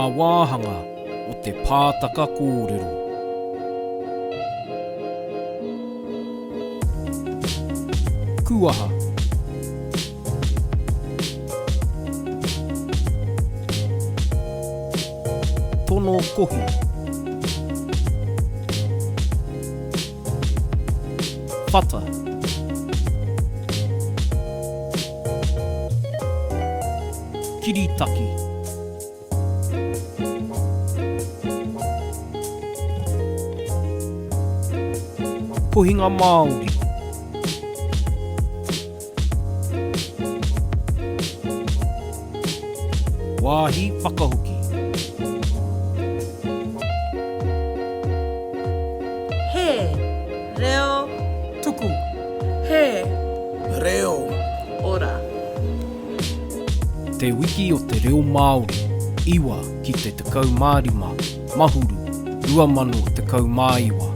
wāhanga o te pātaka kōrero. Kuaha. Tono kohi. Whata. Kiritaki. Kohinga Māori. Wāhi whakahoki. He reo Tuku. He reo ora. Te Wiki o te Reo Māori, 9 ki te 15 Mahuru 2019.